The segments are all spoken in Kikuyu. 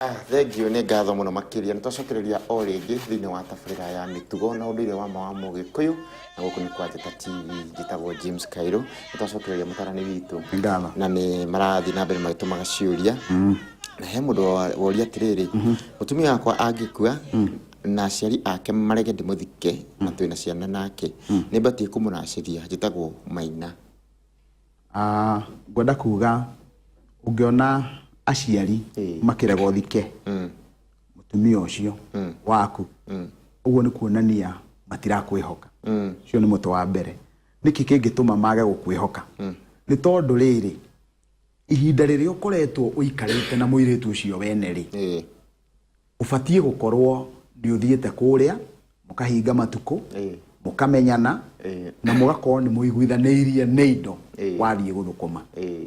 Thengiũ nĩ ngatho mũno makĩria. Nĩ twacokereria o rĩngĩ thĩinĩ wa tabarĩra ya mĩtugo na ũndũire wa ma wa Mũgĩkũyũ, na gũkũ nĩ kwa Njata TV. Njĩtagwo James Kairũ. Nĩ twacokereria mũtarani witũ. Nĩ ngatho. Na nĩ marathiĩ na mbere magĩtũmaga ciũria. Na he mũndũ woria atĩrĩrĩ, mũtumia wakwa angĩkua na aciari ake marege ndĩmũthike na twĩna ciana nake, nĩ batiĩ kũmũracĩria? Njĩtagwo Maina. Ah, ngwenda kuga ũngĩona aciari makĩrega ũthike mũtumia ũcio waku, ũguo nĩ kuonania matirakwĩhoka. Ũcio nĩ mũtĩ wa mbere. Nĩkĩ kĩngĩtũma mage gũkwĩhoka? Nĩ tondũ rĩrĩ, ihinda rĩrĩa ũkoretwo ũikarĩte na mũirĩtu ũcio wene rĩ, Ũbatiĩ gũkorwo nĩ ũthiĩte kũrĩa, mũkahinga matukũ, mũkamenyana, na mũgakorwo nĩ mũiguithanĩirie nĩ indo wathiĩ gũthũkũma.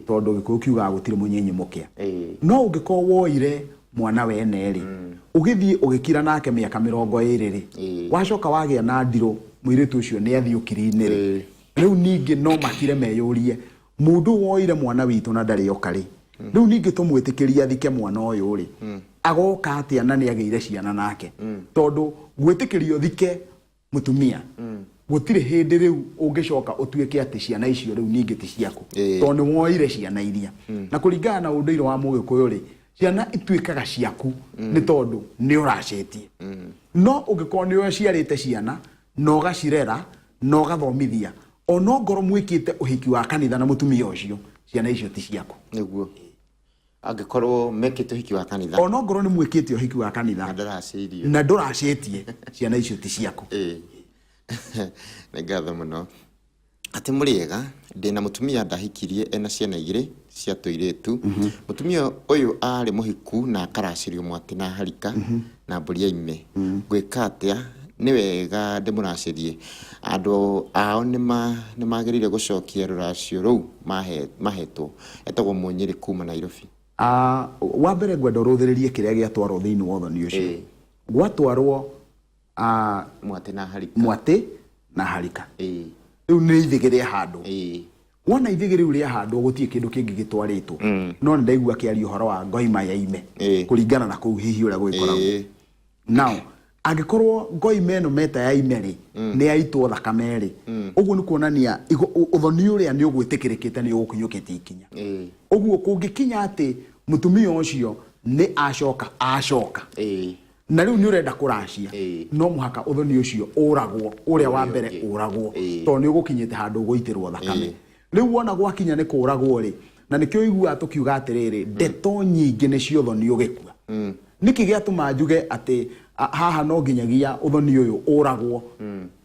Tondũ Gĩkũyũ kiugaga gũtirĩ mũnyinyi mũkĩa. No ũngĩkorwo woire mwana wene rĩ, ũgĩthiĩ ũgĩkira nake mĩaka 20 rĩ, wacoka wagĩa na ndirũ mũirĩtu ũcio nĩ athiĩ ũkiri-inĩ rĩ, rĩu ningĩ no makire meyũrie, Mũndũ ũyũ woire mwana witũ na ndarĩ oka rĩ, rĩu ningĩ tũmwĩtĩkĩrie athike mwana ũyũ rĩ, agoka atĩa na nĩ agĩire ciana nake? Tondũ gwĩtĩkĩrio ũthike mũtumia gũtirĩ hĩndĩ rĩu ũngĩcoka ũtuĩke atĩ ciana icio rĩu ningĩ ti ciaku, tondũ nĩ woire ciana iria. Na kũringana na ũndũire wa Mũgĩkũyũ rĩ, ciana ituĩkaga ciaku nĩ tondũ nĩ ũracĩtie. No ũngĩkorwo nĩ ũciarĩte ciana na ũgacirera na ũgathomithia, ona ongorwo mwĩkĩte ũhiki wa kanitha na mũtumia ũcio, ciana icio ti ciaku. Nĩguo angĩkorwo mekĩte ũhiki wa kanitha. Ona ongorwo nĩ mwĩkĩte ũhiki wa kanitha na ndaracĩirio. Na ndũracĩtie, ciana icio ti ciaku. Ĩĩ, nĩ ngatho mũno. Atĩ mũrĩega, ndĩna mũtumia ndahikirie ena ciana igĩrĩ cia tũirĩtu. Mũtumia ũyũ arĩ mũhiku na akaracĩrio mwatĩ na harika na mbũri ya ime. Ngwĩka atĩa? Nĩ wega ndĩmũracĩrie? Andũ ao nĩ magĩrĩire gũcokia rũracio rũu mahetwo. Etagwo Mũnyĩrĩ kuma Nairobi. Ah, wa mbere ngwenda ũrũthĩrĩrie kĩrĩa gĩatwarwo thĩinĩ wa ũthoni ũcio. Gwatwarwo ah, Mwatĩ na harika. Mwatĩ na harika. Rĩu nĩ ithĩgĩ rĩahandwo. Wona ithĩgĩ rĩu rĩahandwo gũtirĩ kĩndũ kĩngĩ gĩtwarĩtwo. No nĩ ndaigua akĩaria ũhoro wa ngoima ya ime. Kũringana na kũu hihi ũrĩa gũgĩkoragwo. Now, angĩkorwo ngoima ĩno meta ya ime rĩ, nĩ yaitwo thakame rĩ, ũguo nĩ kuonania ũthoni ũrĩa nĩ ũgwĩtĩkĩrĩkĩte nĩ ũgũkinyũkĩtie ikinya. Ũguo kũngĩkinya atĩ mũtumia ũcio nĩ acoka acoka na rĩu nĩ ũrenda kũracia, no mũhaka ũthoni ũcio ũragwo, ũrĩa wa mbere ũragwo, tondũ nĩ ũgũkinyĩte handũ ũgũitĩrwo thakame. Rĩu wona gwakinya nĩ kũragwo rĩ, na nĩkĩo ũiguaga tũkiuga atĩrĩrĩ, ndeto nyingĩ nĩ cia ũthoni ũgĩkua. Nĩkĩ gĩatũma njuge atĩ haha no nginyagia ũthoni ũyũ ũragwo?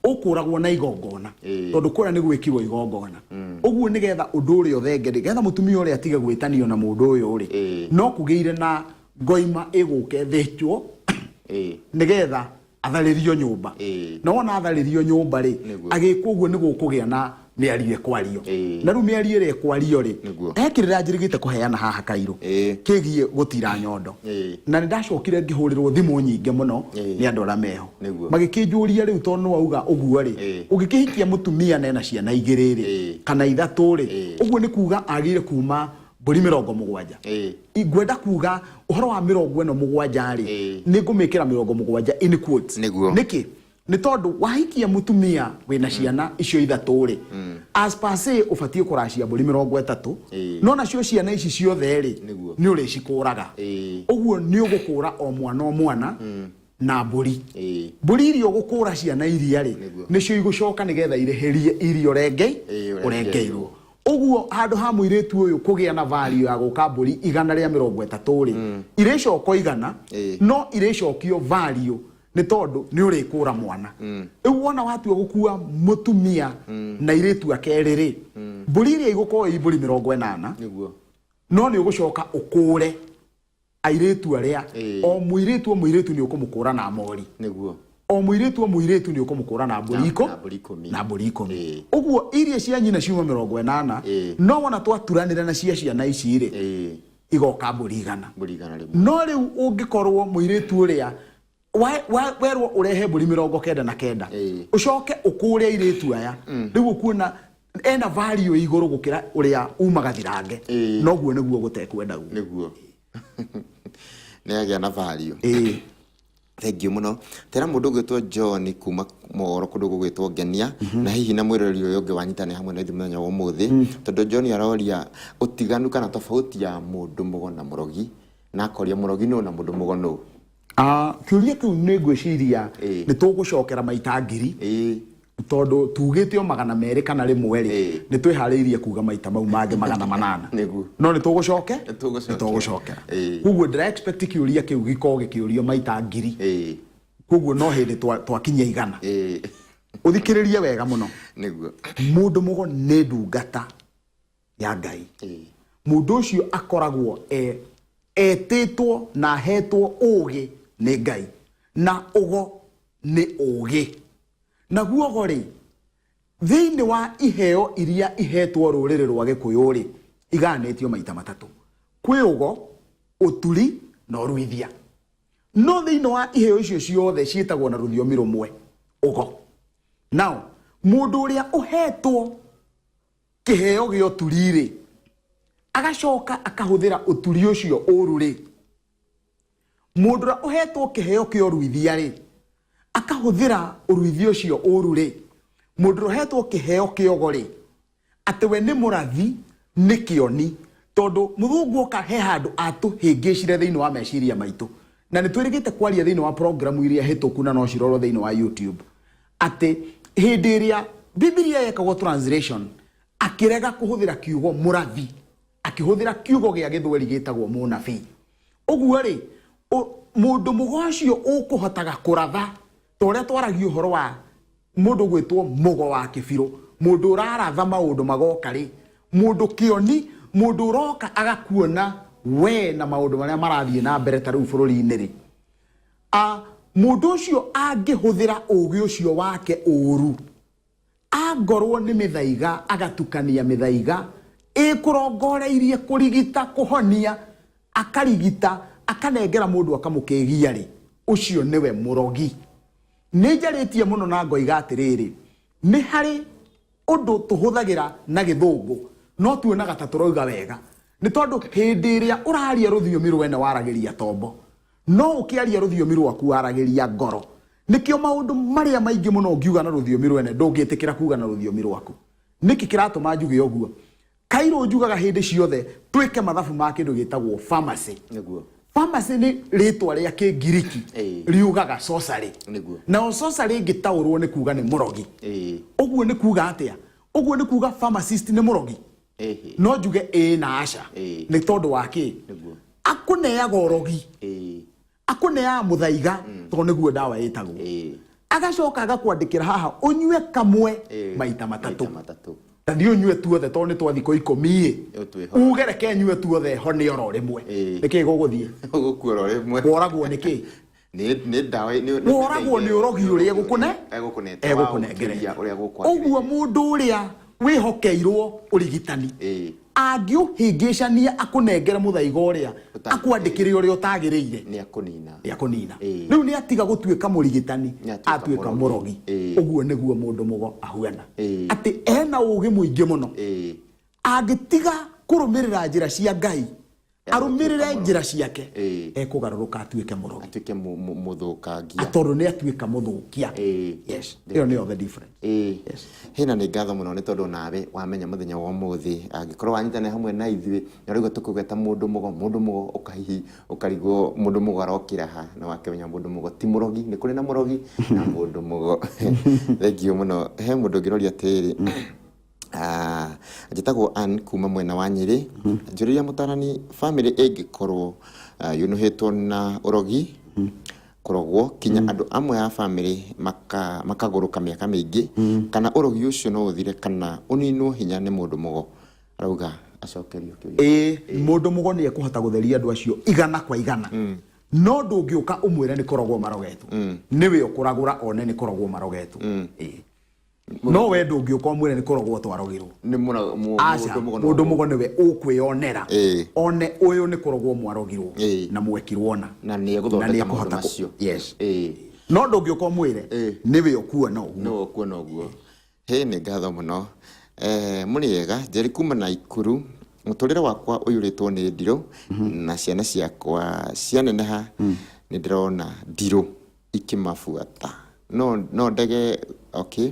Ũkũragwo na igongona, tondũ kũrĩa nĩ gwĩkirwo igongona. Ũguo nĩgetha ũndũ ũrĩa ũthenge rĩ, nĩgetha mũtumia ũrĩa atige gwĩtanio na mũndũ ũyũ rĩ, no kũgĩire na ngoima ĩgũke ĩthĩnjwo nĩgetha atharĩrio nyũmba. Na wona atharĩrio nyũmba rĩ, agĩkwo ũguo nĩ gũkũgĩa na mĩario ĩkwario. Na rĩu mĩario ĩrĩa ĩkwario rĩ, he kĩrĩra njĩrĩgĩte kũheana haha Kairũ kĩgiĩ gũtira nyondo. Na nĩ ndacokire ngĩhũrĩrwo thimũ nyingĩ mũno nĩ andũ arĩa meho, magĩkĩnjũria rĩu tondũ nĩ wauga ũguo rĩ, ũngĩkĩhikia mũtumia na ena ciana igĩrĩ rĩ, kana ithatũ rĩ, ũguo nĩ kuga agĩrĩire kuma mbũri 70? Ngwenda kuga ũhoro wa 77 rĩ, nĩ ngũmĩkĩra 70 in quotes. Nĩkĩ? Nĩ tondũ wahikia mũtumia wĩna ciana icio ithatũ rĩ, as per se ũbatiĩ kũracia mbũri 30, no nacio ciana ici ciothe rĩ, nĩ ũrĩcikũraga. Ũguo nĩ ũgũkũra o mwana o mwana na mbũri. Mbũri iria ũgũkũra ciana iria rĩ, nĩcio igũcoka nĩgetha irĩhĩrie iria ũrengeirwo. Ũguo handũ ha mũirĩtu ũyũ kũgĩa na value ya gũka mbũri 130 rĩ, irĩcoko 100, no irĩcokio value nĩ tondũ nĩ ũrĩkũra mwana. Rĩu wona watua gũkua mũtumia na airĩtu ake erĩ rĩ, mbũri iria igũkorwo i mbũri 80, no nĩ ũgũcoka ũkũre airĩtu arĩa, o mũirĩtu o mũirĩtu nĩ ũkũmũkũra na mori. O mũirĩtu o mũirĩtu nĩ ũkũmũkũra na mbũri na mbũri 10. Na mbũri 10. Ũguo iria cia nyina ciuma 80, no wona twaturanĩra na cia ciana ici rĩ, igoka mbũri 100. Mbũri 100. No rĩu ũngĩkorwo mũirĩtu ũrĩa werwo ũrehe mbũri 99, ũcoke ũkũre airĩtu aya, rĩu ũkuona ena value igũrũ gũkĩra ũrĩa umaga thirange. Noguo nĩguo gũtekwendagwo. Nĩguo. Nĩ agĩa na value. Ĩĩ. Thank you mũno. Tera mũndũ ũgwĩtwo John kuma Mohoro kũndũ gũgwĩtwo Ngenia, na hihi na mwĩroreri ũyũ ũngĩ wanyitanĩra hamwe na ithuĩ mũthenya wa ũmũthĩ, tondũ John aroria ũtiganu kana tofauti ya mũndũ mũgo na mũrogi, na akoria mũrogi nũ na mũndũ mũgo nũ. Ah, kĩũria kĩu nĩ ngwĩciria nĩ tũgũcokera maita ngiri, tondũ tugĩte o 200 kana 1 rĩ, nĩ twĩharĩirie kuga maita mau mangĩ 800. Nĩguo. No nĩ tũgũcoke? Nĩ tũgũcokera. Nĩ tũgũcokera. Koguo ndĩra expect kĩũria kĩu gĩkorwo gĩkĩũrio maita 1000. Koguo no hĩndĩ twakinyia 100. Ũthikĩrĩrie wega mũno. Nĩguo. Mũndũ mũgo nĩ ndungata ya Ngai. Mũndũ ũcio akoragwo etĩtwo na ahetwo ũũgĩ nĩ Ngai. Na ũgo nĩ ũũgĩ. Naguo ũgo rĩ, thĩinĩ wa iheo iria ihetwo rũrĩrĩ rwa Gĩkũyũ rĩ, igayanĩtio maita matatũ. Kwĩ ũgo, ũturi na ũruithia. No thĩinĩ wa iheo icio ciothe ciĩtagwo na rũthiomi rũmwe, ũgo. Now, mũndũ ũrĩa ũhetwo kĩheo gĩa ũturi rĩ, agacoka akahũthĩra ũturi ũcio ũru rĩ, mũndũ ũrĩa ũhetwo kĩheo kĩa ũruithia rĩ, akahũthĩra ũruithia ũcio ũru rĩ, mũndũ ũrĩa ũhetwo kĩheo kĩa ũgo rĩ, atĩ we nĩ mũrathi, nĩ kĩoni, tondũ mũthũngũ oka he handũ atũhĩngĩcire thĩinĩ wa meciria maitũ. Na nĩ twĩrĩgĩte kwaria thĩinĩ wa programu iria hĩtũku na no cirorwo thĩinĩ wa YouTube, atĩ hĩndĩ ĩrĩa Bibilia yekagwo translation, akĩrega kũhũthĩra kiugo mũrathi, akĩhũthĩra kiugo gĩa gĩthweri gĩtagwo mũnabii. Ũguo rĩ, mũndũ mũgo ũcio ũkũhotaga kũratha, ta ũrĩa twaragia ũhoro wa mũndũ gwĩtwo mũgo wa kĩbirũ, mũndũ ũraratha maũndũ magoka rĩ, mũndũ kĩoni, mũndũ ũroka agakuona we na maũndũ marĩa marathiĩ na mbere ta rĩu bũrũri-inĩ rĩ. Mũndũ ũcio angĩhũthĩra ũũgĩ ũcio wake ũũru, angorwo nĩ mĩthaiga, agatukania mĩthaiga, ĩkũrongoreirie kũrigita, kũhonia, akarigita, akanengera mũndũ akamũkĩgia rĩ, ũcio nĩwe mũrogi. Nĩ njarĩtie mũno na ngoiga atĩrĩrĩ, nĩ harĩ ũndũ tũhũthagĩra na gĩthũngũ, no tuonaga ta tũrauga wega. Nĩ tondũ hĩndĩ ĩrĩa ũraria rũthiomi rwene waragĩria tombo, no ũkĩaria rũthiomi rwaku waragĩria ngoro. Nĩkĩo maũndũ marĩa maingĩ mũno ũngiuga na rũthiomi rwene ndũngĩtĩkĩra kuga na rũthiomi rwaku. Nĩkĩ kĩratũma njuge ũguo? Kairũ njugaga hĩndĩ ciothe twĩke mathabu ma kĩndũ gĩtagwo pharmacy. Nĩguo. Pharmacy nĩ rĩtwa rĩa Kĩngiriki riugaga sorcery. Nĩguo. Nayo sorcery ĩngĩtaũrwo nĩ kuga nĩ mũrogi. Ũguo nĩ kuga atĩa? Ũguo nĩ kuga pharmacist nĩ mũrogi? No njuge ĩĩ na aca. Nĩ tondũ wa kĩ? Nĩguo. Akũneaga ũrogi. Akũneaga mũthaiga, tondũ nĩguo ndawa ĩtagwo. Agacoka agakwandĩkĩra haha ũnyue kamwe maita matatũ. Maita matatũ. Ta thiĩ ũnyue tuothe tondũ nĩ twa thikũ 10 ĩ. Ũtwĩho. Uge reke nyue tuothe hone oro rĩmwe. Nĩkĩ gũgũthiĩ? Ũgũkua oro rĩmwe. Woragwo nĩ kĩ? Nĩ ndawa, nĩ Woragwo nĩ ũrogi ũrĩa egũkũne? Egũkũnete. Egũkũnengerete. Ũrĩa gũkwagĩrĩire. Ũguo mũndũ ũrĩa wĩhokeirwo ũrigitani, angĩũhĩngĩcania akũnengere mũthaiga ũrĩa, akwandĩkĩre ũrĩa ũtagĩrĩire, Nĩ akũnina. Nĩ akũnina. Rĩu nĩ atiga gũtuĩka mũrigitani, Nĩ atuĩka atuĩka mũrogi. mũrogi. Ũguo nĩguo mũndũ mũgo ahuana. Atĩ ena ũũgĩ mũingĩ mũno. Angĩtiga kũrũmĩrĩra njĩra cia Ngai, arũmĩrĩre njĩra ciake, ekũgarũrũka atuĩke mũrogi. Atuĩke mũthũkangia. Tondũ nĩ atuĩka mũthũkia. Yes. Ĩyo nĩyo the difference. Yes. Hena nĩ ngatho mũno nĩ tondũ nawe wamenya mũthenya wa ũmũthĩ, angĩkorwo wanyitanĩra hamwe na ithuĩ, na ũraigua tũkũgweta mũndũ mũgo, mũndũ mũgo ũkahihi ũkarigwo mũndũ mũgo arokĩra ha, na wakĩmenya mũndũ mũgo ti mũrogi, nĩ kũrĩ na mũrogi na mũndũ mũgo. Thank you mũno. He mũndũ ũngĩroria atĩrĩrĩ, njĩtagwo Ann kuma mwena wa Nyĩrĩ. Njũrĩria mũtarani, family ĩngĩkorwo yũnũhĩtwo na ũrogi, kũrogwo kinya andũ amwe a family makagũrũka mĩaka mĩingĩ, kana ũrogi ũcio no ũthire kana ũninwo hinya nĩ mũndũ mũgo? Arauga acokerio kĩũria. Ĩĩ, mũndũ mũgo nĩ ekũhota gũtheria andũ acio 100 kwa 100. No ndũngĩũka ũmwĩre nĩ kũrogwo marogetwo. Nĩwe ũkũragũra one nĩ kũrogwo marogetwo. Ĩĩ. No we ndũngĩũka ũmwĩre nĩ kũrogwo twarogirwo. Nĩ Aca, mũndũ mũgo no mũndũ mũgo nĩwe ũkwĩonera. One ũyũ nĩ kũrogwo mwarogirwo. Na mwekirwo na. Na nĩ egũthondeka Na nĩ maũndũ ekũhota macio. Yes. No ndũngĩũka ũmwĩre, nĩwe ũkuona ũguo. Nĩwe ũkuona ũguo. Hĩ, nĩ ngatho mũno. Mũrĩega, Njeri kuma Naikuru. Mũtũrĩre wakwa ũiyũrĩtwo nĩ ndirũ na ciana ciakwa cianeneha nĩ ndĩrona ndirũ ikĩmabuata. No no ndege, okay,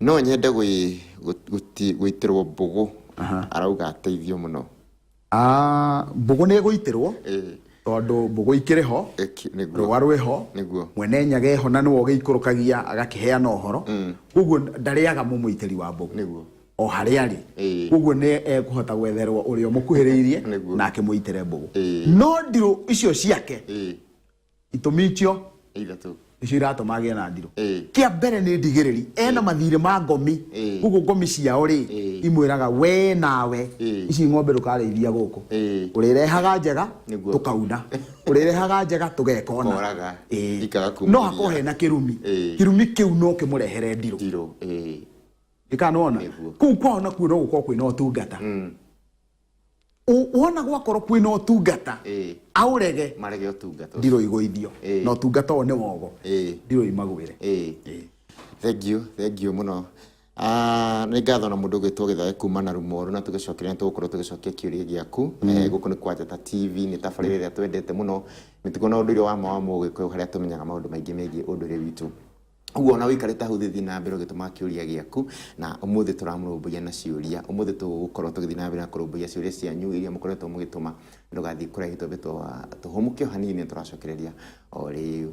no nyende gũitĩrwo mbũgũ. Arauga ateithio mũno. Ah, mbũgũ nĩ ĩgũitĩrwo tondũ mbũgũ ikĩrĩ ho. Rũa rwĩho. Mwene Nyaga eho na nĩwe ũgĩikũrũkagia agakĩheana ũhoro, koguo ndarĩaga mũmũitĩri wa mbũgũ o harĩa arĩ. Koguo nĩ ekũhota gwetherwo ũrĩa ũmũkuhĩrĩirie na akĩmũitĩre mbũgũ. No ndirũ icio ciake, itũmi icio ithatũ nĩcio iratũma agĩe na ndirũ. Kĩa mbere nĩ ndigĩrĩri ena mathirĩ ma ngomi. Koguo ngomi ciao rĩ, imwĩraga we nawe, ici ng'ombe ndũkarĩithia gũkũ, ũrĩrehaga njega tũkauna, ũrĩrehaga njega tũgeka ũna. Koraga. Ikaga kuma No iria. Hakorwo hena kĩrumi. Kĩrumi kĩu no kĩmũrehere ndirũ. Ndirũ, ĩĩ. Ĩka nĩwona kũu kwao nakuo no gũkorwo kwĩna ũtungata. Wona gwakorwo kwĩna ũtungata, aũrege, marege ũtungata ũcio. Ndirũ igũithio. Na ũtungata ũyũ nĩ wogo. Ndirũ imagwĩre. Thank you, thank you mũno. Ah, nĩ ngatho na mũndũ ũgwĩtwo Gĩthae kuma na Rumoru, na tũgĩcokeria nĩ tũgũkorwo tũgĩcokia kĩũria gĩaku. Gũkũ nĩ kwa Njata TV, nĩ tabarĩra ĩrĩa twendete mũno, mĩtugo na ũndũire wa ma wa Mũgĩkũyũ, harĩa tũmenyaga maũndũ maingĩ megiĩ ũndũire witũ. Ũguo ona ũikarĩte hau, thiĩ na mbere ũgĩtũma kĩũria gĩaku, na ũmũthĩ tũramũrũmbũiya na ciũria. Ũmũthĩ tũgũkorwo tũgĩthiĩ na mbere na kũrũmbũiya ciũria cianyu iria mũkoretwo mũgĩtũma. Ndũgathiĩ kũraihu, twambe tũhũmũke o hanini, tũracokereria o rĩu.